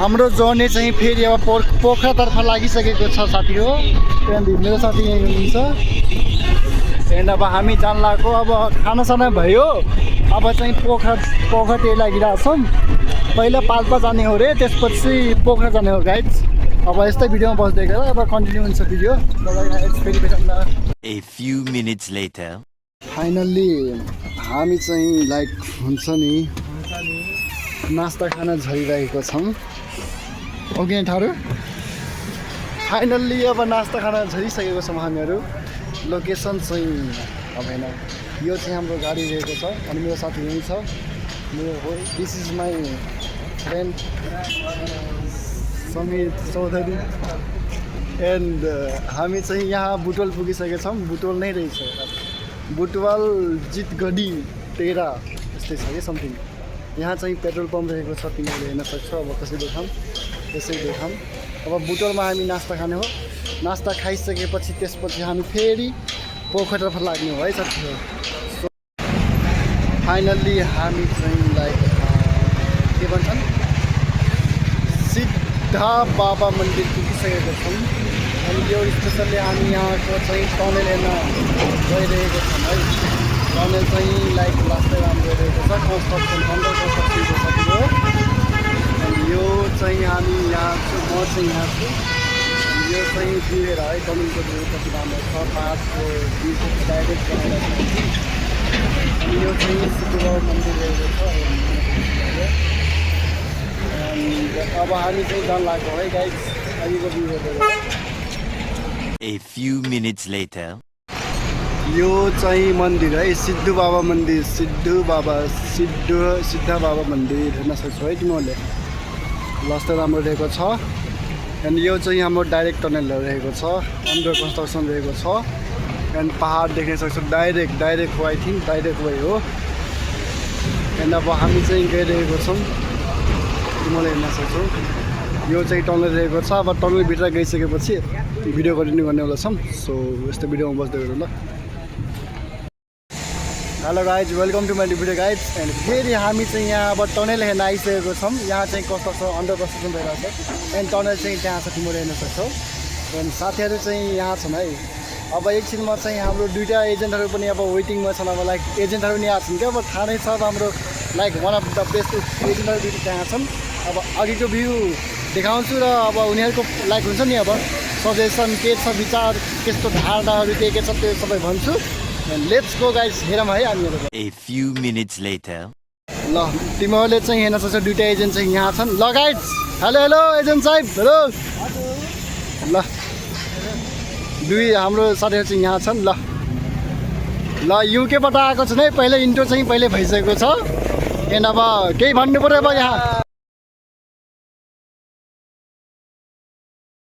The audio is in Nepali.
हाम्रो जर्नी चाहिँ फेरि अब पोखरातर्फ लागिसकेको छ साथी हो। त्यहाँदेखि मेरो साथी यहीँ हुनुहुन्छ। त्यहाँदेखि अब हामी जान लागेको, अब खानासाना भयो, अब चाहिँ पोखरातिर लागिरहेको छौँ। पहिला पाल्पा जाने हो रे, त्यसपछि पोखरा जाने हो गाइज। अब यस्तै भिडियोमा बस्दै गएर अब कन्टिन्यू हुन्छ video. A few minutes later. Finally हामी चाहिँ लाइक हुन्छ नि नास्ता खाना झरिरहेको छौँ। ओके ठाडो फाइनल्ली अब नास्ता खाना झरिसकेको छौँ हामीहरू। लोकेसन चाहिँ अब होइन, यो चाहिँ हाम्रो गाडी रहेको छ अनि मेरो साथी यहीँ छ। मेरो हो, this is my friend Sameer Chaudhary. And हामी चाहिँ यहाँ बुटवल पुगिसकेका छौँ। बुटवल नै रहेछ, बुटवल जितगढी तेह्र यस्तै छ कि समथिङ। यहाँ चाहिँ पेट्रोल पम्प रहेको छ, तिमीहरूले हेर्न सक्छौ। अब कसै देखाऊँ, यसै देखाऊँ। अब बुटवलमा हामी नास्ता खाने हो। नास्ता खाइसकेपछि त्यसपछि हामी फेरि पोखरातर्फ लाग्ने हो है साथीहरू। सो फाइनल्ली हामी चाहिँ लाइक के भन्छन् सिद्धा बाबा मन्दिर पुगिसकेको छौँ। अनि यो स्पेसल्ली हामी यहाँको चाहिँ टनेल हेर्न गइरहेको छौँ है। टनेल चाहिँ लाइक लास्टै राम्रो रहेको छ, कन्स्ट्रक्सन अन्डर कन्स्ट्रक्सनको साथीको। अनि यो चाहिँ हामी यहाँ छु, म चाहिँ यहाँ छु। यो चाहिँ पुगेर है टनेलको भ्यू कति राम्रो छ, पाहाडको भ्यूको डाइरेक्ट बनाएर छ। अनि यो चाहिँ सिद्धि बाबा मन्दिर रहेको छ। अब हामी चाहिँ जान लाग्छौँ है गाइज, अहिलेको भ्यू हेरेर। A few minutes later. यो चाहिँ मन्दिर है, सिद्धु बाबा मन्दिर, सिद्धा बाबा मन्दिर हेर्न सक्छौ है तिमीहरूले। लस्टर राम्रो रहेको छ। एन्ड यो चाहिँ हाम्रो डाइरेक्ट टनल रहेको छ, अन्डर कन्स्ट्रक्सन रहेको छ। एन्ड पहाड देख्न सक्छौ, डाइरेक्ट हो, आई थिङ्क डाइरेक्ट वे हो। एन्ड अब हामी चाहिँ गइरहेको छौँ, तिमीहरूले हेर्न सक्छौ। यो चाहिँ टनल रहेको छ। अब टनलभित्र गइसकेपछि भिडियो कन्टिन्यू गर्नेवाला छौँ। सो यस्तो भिडियोमा बस्दै गरौँ ल। Hello guys, welcome to my video guys. And फेरि हामी चाहिँ यहाँ अब टनल हेर्न आइसकेको छौँ। यहाँ चाहिँ कन्स्ट्रक्सन अन्डर कन्स्ट्रक्सन भइरहेको छ। एन्ड टनल चाहिँ त्यहाँ छ, तिमीले हेर्न सक्छौ। एन्ड साथीहरू चाहिँ यहाँ छन् है। अब एकछिनमा चाहिँ हाम्रो दुईवटा एजेन्टहरू पनि अब वेटिङमा छन्। अब लाइक एजेन्टहरू नि आएको छन् क्या, अब थाहा नै छ हाम्रो like one of the best एजेन्टहरू दुईवटा त्यहाँ छन्। अब अघिको भ्यू देखाउँछु र अब उनीहरूको लाइक हुन्छ नि अब सजेसन के छ, विचार कस्तो धारणाहरू के छ त्यो सबै भन्छु। लेट्स गो गाइज, हेरौँ है हामीहरू। A few minutes later. ल तिमीहरूले चाहिँ हेर्न सक्छौ, दुईवटा एजेन्ट चाहिँ यहाँ छन्। ल गाइज, हेलो एजेन्ट साहेब, हेलो। ल दुई हाम्रो साथीहरू चाहिँ यहाँ छन्। ल युकेबाट आएको छन् है। पहिल्यै इन्ट्रो चाहिँ भइसकेको छ। एन्ड अब केही भन्नु पऱ्यो अब यहाँ